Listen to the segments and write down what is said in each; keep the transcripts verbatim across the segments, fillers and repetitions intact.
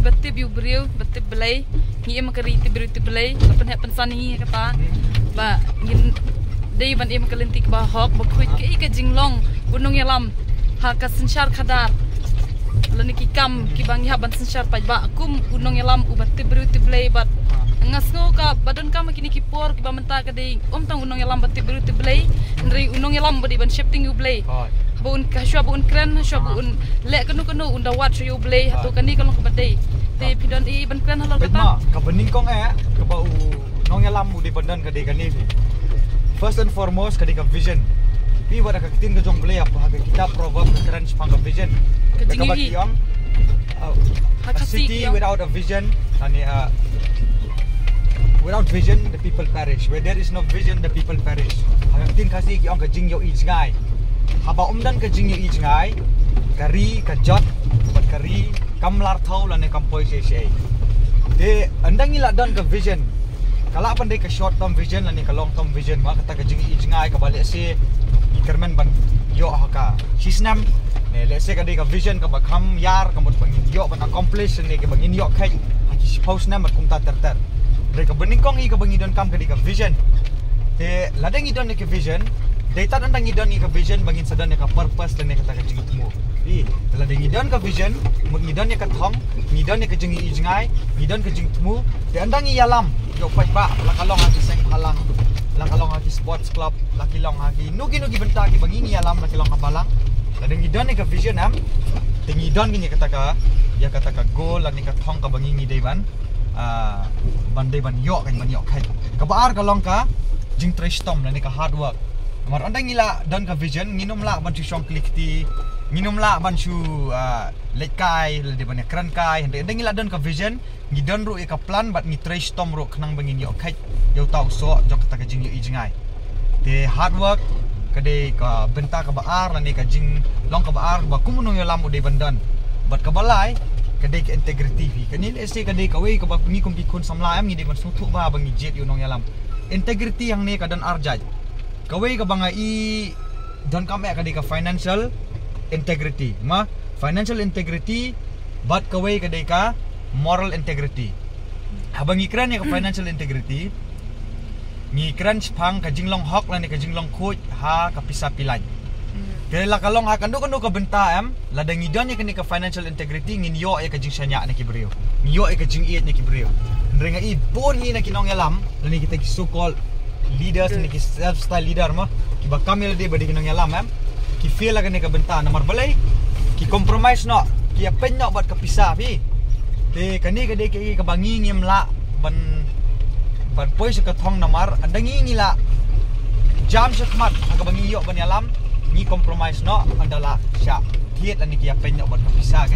Ba tip ïa u briew, ba tip Blei. Ngi im ka ri tip briew tip Blei. Ba pynheh pynsan ngi kata. Ba ngin dei ban im ka lynti kaba hok, ba khuid kaei ka jinglong u nongïalam ha ka synshar khadar. Lane ki kam kiba ngi hap ban synshar paidbah kum u nongïalam uba tip briew tip Blei bad nga sngew ka ba donkam ha kine ki por kiba mynta ka dei ym tang u nongïalam ba tip briew tip Blei, hynrei u nongïalam ba dei ban sheptieng ïa u Blei. Haba un ka shuwa ba un kren, shuwa ba un leh kano kano un da wad shuwa ïa u Blei, hato kane ka long kaba dei. Te phi don ei ban kren halor kata? Kaba nyngkong eh, kaba u nongïalam u dei ban don ka dei kane phi. First and foremost ka dei ka vision. Phi, wat ha ka ktien ka jong u Blei, ha ka kitab Proverb ka kren shaphang ka vision. Ka jingïohi. Ka ong, uh, a city without a vision, lane, uh, without vision the people perish. Where there is no vision the people perish. Ha ka ktien Khasi ki ong ka jingïohi jngai. Haba ym don ka jingïohi jngai, ka ri ka jot bad ka ri kam larthaw lane kam poi shisha. Te ynda ngi la don ka vision, ka lah ban dei ka short term vision lane ka long term vision, ma kata ka jingïohi jngai kaba lehse ngi kyrmen ban ïoh ha ka shi snem. Ne lehse ka dei ka vision kaba kham ïar, ka mut ba ngin ïoh ban accomplish ne kaba ngin ïoh kheit ha ki shiphew snem bad kumta ter ter. Hynrei kaba nyngkong hi kaba ngi donkam ka dei ka vision. Te lada ngi don ïa ka vision, dei tad ynda ngi don ïa ka vision ba ngin sa don ïa ka purpose lane kata ka jingthmu. Te lada ngi don ka vision, mut ngi don ïa ka thong, ngi don ïa ka jingïohi jngai, ngi don ka jingthmu. Te ynda ngi ïalam ïa u paidbah, la ka long ha ki seng bhalang, la ka long ha ki sports club, la ki long ha kino kino ki bynta kiba ngi ngi ïalam, la ki long ha balang. Lada ngi don ïa ka vision em, te ngi don ïa kata ka, ïa kata ka goal lane ka thong kaba ngi ngi dei ban, ah, ban dei ban ïoh, kan ban ïoh kheit. Kaba ar ka long ka jingtrei shitom lane ka hard work. Namar ynda ngi la don ka vision, ngin ym lah ban shu shong kli kti, ngin ym lah ban shu, ah, leit kai, lane ban ïakren kai, hynrei ynda ngi la don ka vision, ngi don ruh ïa ka plan bad ngi trei shitom ruh khnang ba ngin ïoh kheit ïa uta u soh jong kata ka jingïohi jngai. Te hard work ka dei ka bynta kaba ar lane ka jinglong kaba ar ba kum u nongïalam u dei ban don. Bad kaba lai ka dei ka integrity phi. Kane lehse ka dei kawei kaba ngi kum ki khun samla em ngi dei ban sngewthuh bha ba ngi jied ïa u nongïalam. Integrity hangne ka don ar jait. Kawei kaba nga i donkam eh ka dei ka financial integrity. Ma, financial integrity bad kawei ka dei ka moral integrity. Haba ngi kren ïa ka financial integrity, ngi kren shaphang ka jinglong hok lane ka jinglong khuid ha ka pisa phi lain. Te la ka long ha kano kano ka bynta em, lada ngi don ïa kane ka financial integrity ngin ïoh ïa ka jingshaniah na ki briew. Ngi ïoh ïa ka jingïeit na ki briew. Hynrei nga i bun hi na ki nongïalam lane kita ki so called leaders ne ki self style leader ma, kiba kam ïa lade ba dei ki nongïalam em, ki fail ha kane ka bynta namar balei? Ki compromise noh, ki ïapeit noh bad ka pisa phi. Te kane ka dei kaei kaba ngi ngim lah ban, ban poi sha ka thong namar ynda ngi ngi la jam shakhmat ha kaba ngi ïoh ban ïalam, ngi compromise noh ynda la shah thied lane ki ïapeit noh bad ka pisa.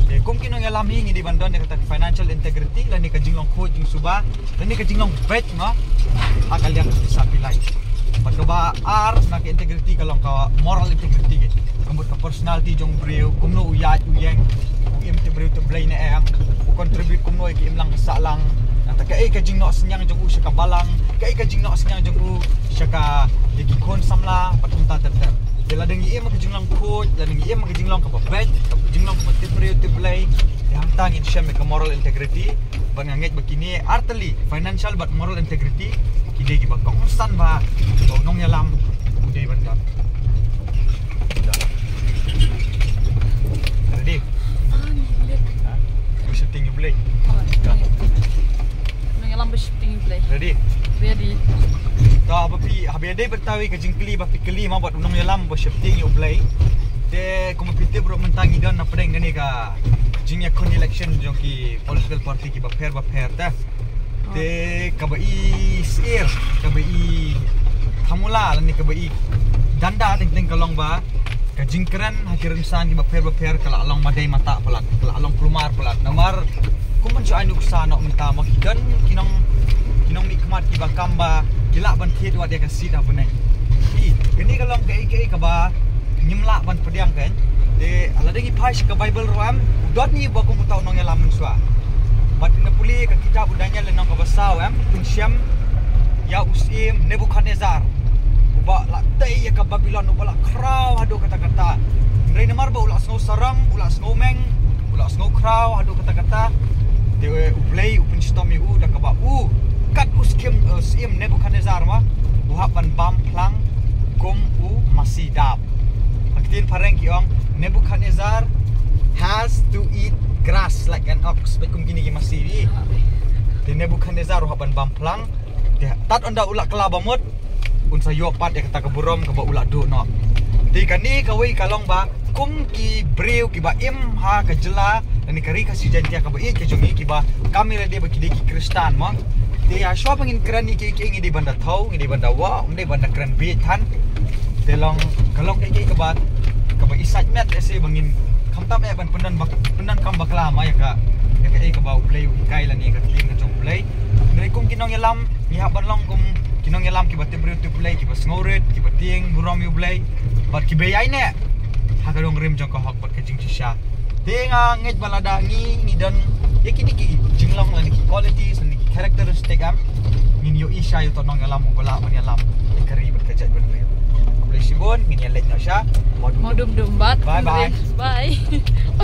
Te kum ki nongïalam hi ngi dei ban don ïa kata ka financial integrity lane ka jinglong khuid jingsuba lane ka jinglong beit ma ha ka liang ka pisa phi lain. Bad kaba ar na ka integrity ka long ka moral integrity. Ka mut ka personality jong u briew, kumno u ïaid u ïeng, u im tip briew tip Blei ne em, u contribute kumno ïa ka imlang ka sahlang. Nangta kaei ka jingnoh synñiang jong u sha ka balang, kaei ka jingnoh synñiang jong u sha ka, ïa ki khun samla bad kumta ter ter. Te lada ngi im ka jinglong khuid, lada ngi im ka jinglong kaba beit, ka jinglong kaba tip briew tip Blei, te hangta ngin shem ïa ka moral integrity. Bad nga ngeit ba kine artylli, financial bad moral integrity, ki dei kiba kongsan bha ba u nongïalam u dei ban don. Ready? Ha? Ba sheptieng ïa u Blei. Nongïalam ba sheptieng ïa u Blei. Ready? Ready. To, haba phi, haba ïadei bad kawei ka jingkylli ba phi kylli ma bad u nongïalam ba sheptieng ïa u Blei. Te kumba phi tip ruh mynta ngi don na pdeng kane ka jingïakhun election jong ki political party kiba pher ba pher te. Te kaba i syiar, kaba i thamula lane kaba i danda teng teng ka long ba ka jingkren ha ki rynsan kiba pher ba pher ka la long madei matah palat, ka la long kulmar palat. Namar kum ban shu ai nuksa noh mynta ma ki don ki nong, ki nongmihkhmat kiba kam ba ki lah ban thied wat ïa ka seat ha bneng. Phi, kane ka long kaei kaei kaba ngim lah ban pdiang kein. Te lada ngi phai sha ka Baibl ruh em, u don hi uba kum uta u nongïalam mynshuwa. Bad ngi pule ka kitab u Daniel lynnong kaba saw em, phin shem ïa u syiem Nebukhadnessar, uba la tei ïa ka Babilon, uba la khraw haduh katta katta. Hynrei namar ba u la sngew sarong, u la sngew meng, U la sngewkhraw haduh katta katta. Te U Blei u pynshitom ïa u da kaba u kat u skim, eh, syiem Nebukhadnessar ma u hap ban bam phlang kum u masi dap. Ha ktien phareng ki ong, Nebuchadnezzar has to eat grass like an ox. Bad kum kine ki masi. Te Nebukhadnessar u hap ban bam phlang. Te tad ynda u la kylla ba mut, un sa ïoh pat ïa kata ka burom kaba u la duh noh. Te kane kawei ka long ba kum ki briew kiba im ha ka jylla lane ka ri Khasi Jaiñtia kaba ïeit ka jong ngi, kiba kam ïa lade ba ki dei ki Khristan mo. Te ha shuwa ba ngin kren ïa kiei kiei ngi dei ban da thew, ngi dei ban da wah, ngi dei ban da kren bieit than. Te long, ka long kaei kaei kaba, kaba i sait met ïa se ba ngin khamtam eh ban pyndonkam bakla ma ïa ka, ïa kaei kaba U Blei u hikai lane ïa ka ktien ka jong U Blei. Hynrei kum ki nongïalam ngi hap ban long kum ki nongïalam kiba tip briew tip Blei, kiba sngewrit, kiba tieng burom ïa U Blei bad kiba ïaineh ha ka dong rim jong ka hok bad ka jingshisha. Te nga ngeit ba lada ngi, ngi don ïa kine ki jinglong lane ki qualities lane ki characteristic, em, ngin ïohi sha ïa uto u nongïalam uba lah ban ïalam ïa ka ri bad ka jaitbynriew. Khublei shibun, ngin ïa leit noh sha. Mo dum dum bat. Bye bye. Bye.